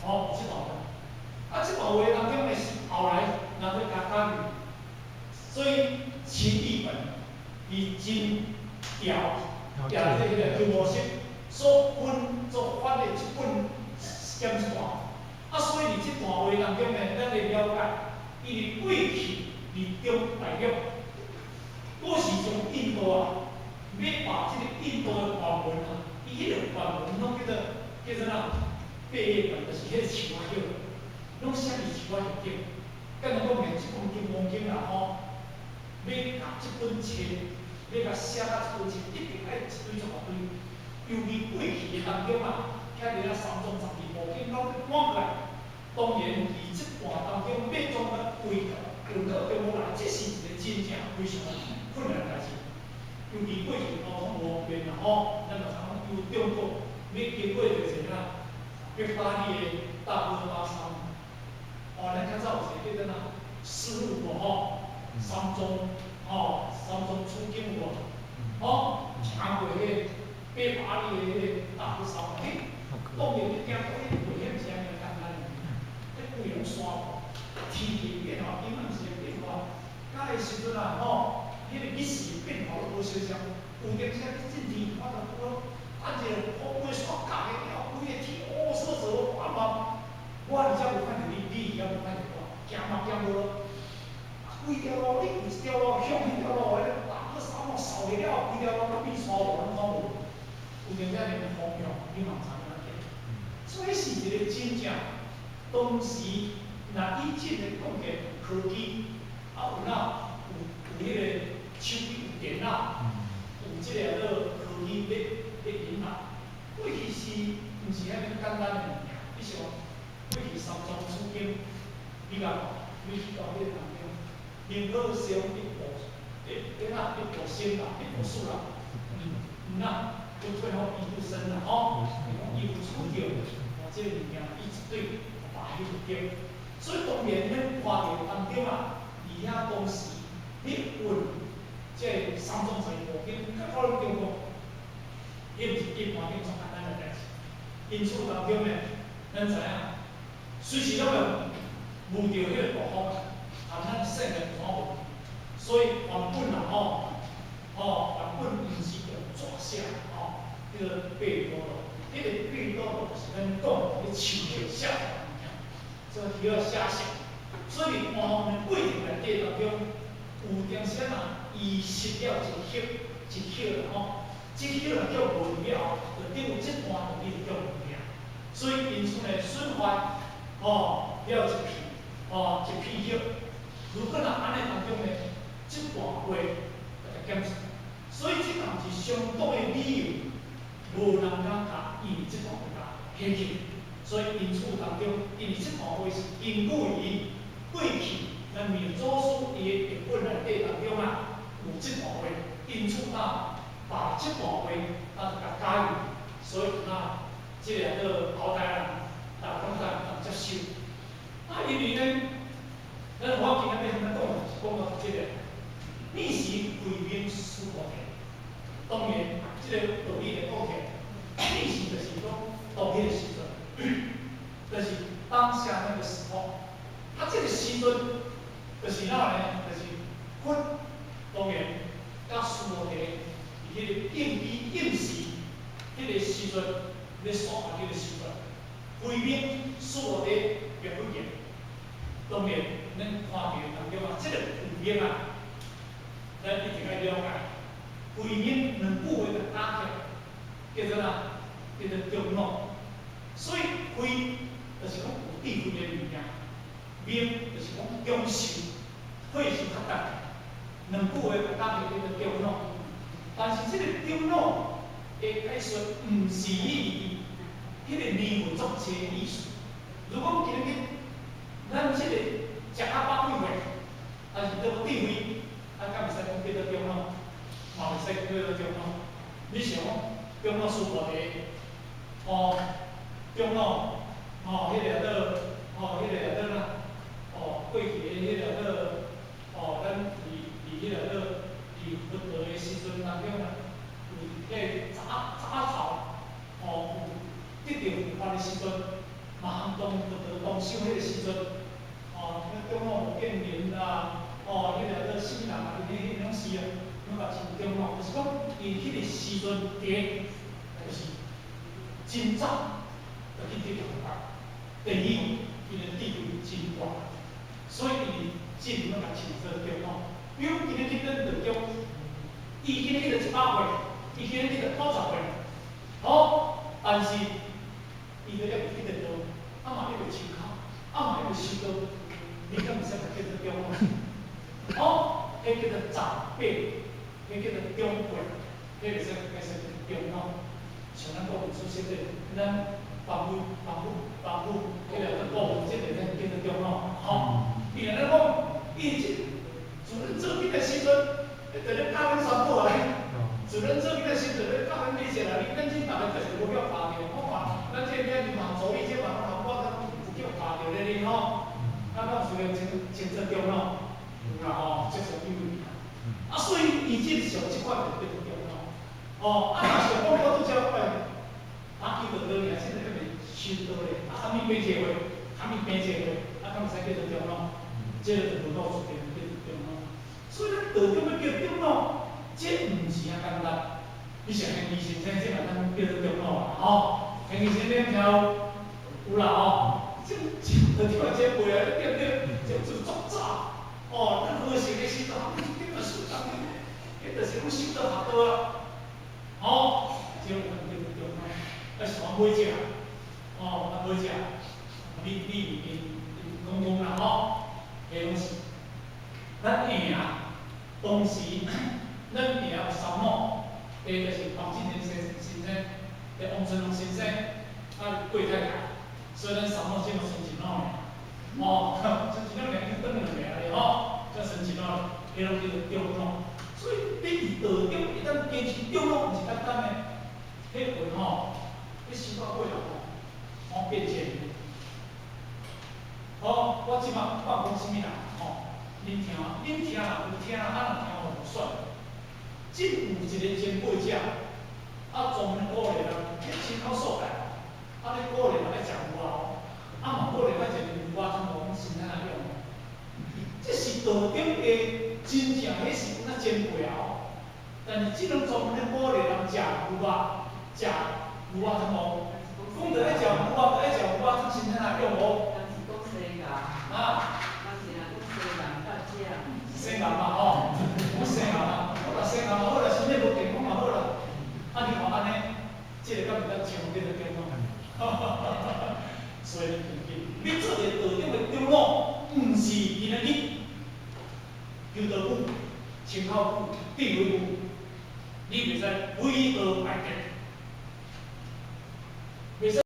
哦，這段話。啊，這段話當中呢是後來人咧共加入，所以秦譯本伊真調調這彼个鳩摩羅什所分所翻的這本減一段。啊，所以佇這段話當中呢，咱會了解，伊佇過去佇中大陸，閣是從印度啊，欲把這個印度的梵文啊，伊彼個梵文攏叫做啥？貝葉本，就是彼個樹仔葉，攏寫佇樹仔葉頂。敢若講的這本金剛經啦吼，欲共這本冊，欲共寫甲這本冊，一定愛一堆一大堆。尤其過去的當中啊，徛佇遐三藏十二部經攏欲趕過來，當然佇這段當中欲將它歸運到中國來，這是一個真正非常困難的代誌。尤其過去溝通無方便啦吼，咱就通由中國欲經過著一個啥，北巴里的大波巴山，哦，咱較早有一個叫做啥，絲路無吼，三藏吼，三藏取經有無？吼，行過彼個北巴里的彼個大波山，嘿，當然你行過彼個危險是啥物簡單，彼規攏山，天氣變化，永遠是會變化。到彼時陣啊吼，彼個日時變化攏無相像，有當時啊你進天，我就講，等一下雨雪降了，規個天烏索索暗暗，我佇遮無看著你，你遐無看著我，行嘛行無路，啊，規條路你規一條路向彼條路，彼個大雪沙漠掃下了，規條路攏變沙漠，攏看無。有當時連方向你嘛毋知影按怎行，所以是一個真正當時若以這個講起科技，啊有哪有彼個手機有電腦，有這個做科技咧引導，過去是毋是遐爾簡單的物件？你想，過去三藏取經，你共你去到彼個當中，寧可先一步，一一哪一步先啦，一步輸啦，毋哪，到最後伊有生啦吼，伊講伊有取著，哦，這個物件伊絕對把彼個對。所以當然咱看著當中啊，佇遐當時咧運這個三藏十二部經，較可能中國，伊毋是一般經足簡單的代誌。因此當中呢，咱知影，隨時攏會冒著彼個大風，含咱性命有問題。所以原本啦吼，吼原本毋是用紙寫吼，叫做貝多羅，彼個貝多羅就是咱講咧樹葉寫的物件，做葉仔寫寫。所以佇盤的過程內底當中，有當時啊，遺失了一葉一葉啦吼，這葉若叫無了後，就等於這段就你就叫無了。所以因此呢，損壞吼了一片吼一片葉。如果若按呢當中呢，這段話就共減少。所以這嘛是相當的理由，無人敢共伊這段話共捨去。所以因此當中，因為這段話是根據伊過去咱廟祖師伊的譯本內底當中啊，有這段話，因此啊，把這段話啊就共加入，所以啊，這個做後代人，大家攏會當接受。啊，因為呢，咱我今仔欲按怎講，是講到這個，彼時慧明須菩提，當然這個道理來講起來，彼時就是講當彼個時陣，就是當下那個時候，啊，這個時陣就是哪呢？就是佛當然佮須菩提佇彼個應機應時，彼個時陣咧煞彼個時陣，慧明須菩提白佛言，當然咱看著當中啊，這個慧明啊，咱一定愛了解，慧明兩句話就打起來，叫做啥？叫做中腦。所以慧就是講有智慧的物件，明就是講享受，慧是較大。兩句話就打起來叫做中腦。但是這個中腦的解說，毋是伊彼個年份足濟的意思。如果今日咱這個食較飽幾歲，但是都無智慧，啊，敢會使講叫做中腦？嘛袂使講叫做中腦。你想講中腦須菩提，吼，中腦，吼，彼個做，吼，彼個做哪？哦，過去的彼個做，哦，咱佇彼個做，佇佛陀的時陣當中啊，有彼個雜草，吼，有得著佛法的時陣，嘛含當得當修彼個時陣，哦，彼長老吳建民啦，哦，彼個做啥物人啊，因彼彼種事啊，攏甲真長老，就是講伊彼個時陣第就是真早就去得道。第二，伊的地位真懸，所以伊進攏共稱做長老。比如今日去轉道中，伊今日就100歲，伊今日就90歲，好，但是伊都抑未去得道，啊嘛抑未清口，啊嘛抑未修道，你敢會使共叫做長老？哦，彼叫做長輩，彼叫做長輩，彼袂使解釋長老。像咱國文主席的，咱幫夫幫夫幫夫，彼個做顧問，這個咱叫做長老，吼。伊若咧講，伊這自恁做囡的時陣，就咧教恁三寶啊。自恁做囡的時陣咧教恁以前啊，恁咱這逐个就是無叫教著，我看咱這邊嘛助理這嘛攏含我有叫教著咧恁吼。啊，敢有需要稱稱做長老？有啦吼，這是有。啊，所以伊這上這款就叫做長老。哦，啊，若是講我拄則講，打球就倒爾，現在還未修道咧，啊，啥物變這話，啥物變這話，啊，敢會使叫做長老？這個就無老出現叫做長老。所以咱道中欲叫長老，這毋是遐簡單。你像興義先生，這嘛咱叫做長老啊，吼，興義先生聽有啦吼，這這道中的前輩啊，對不對？這做足早，哦，咱和尚的時陣，這個修道，彼就是攏修道學道啊，吼，這種叫做長老。啊，是講買食，哦，啊買食，李李因因公公啦吼，彼攏是。咱贏當時，咱贏有三老，第一就是黃進賢先先生，王春龍先生，啊郭太太，所以咱三老這嘛剩一老爾，哦，剩一老爾已經轉兩個咧吼，才剩一老，彼攏叫做長老。所以你佇道中會當堅持長老，毋是簡單的，彼魂吼，你修到尾後吼，吼變見。好，我這擺我講啥物人吼？恁聽，恁聽若有聽，啊若聽無就算。這有一個前輩者，啊專門鼓勵人，彼親口所在，啊咧鼓勵人愛食牛肉，啊嘛鼓勵愛食牛肉湯講生怎樣？這是道中的真正，彼是敢若前輩啊！但是這種專門咧鼓勵人食牛肉，食牛肉湯無，講著愛食牛肉，就愛食牛肉湯，生怎樣無？啊？生牛嘛吼，講生牛嘛，好啦，生牛嘛好啦，身體無健康嘛好啦。啊，你看按呢，這個敢會當稱叫做健康？哈哈哈哈哈！所以你你做一個道中的長老，毋是今仔日求道母、親口母、智慧母，你袂使為道賣德，袂使。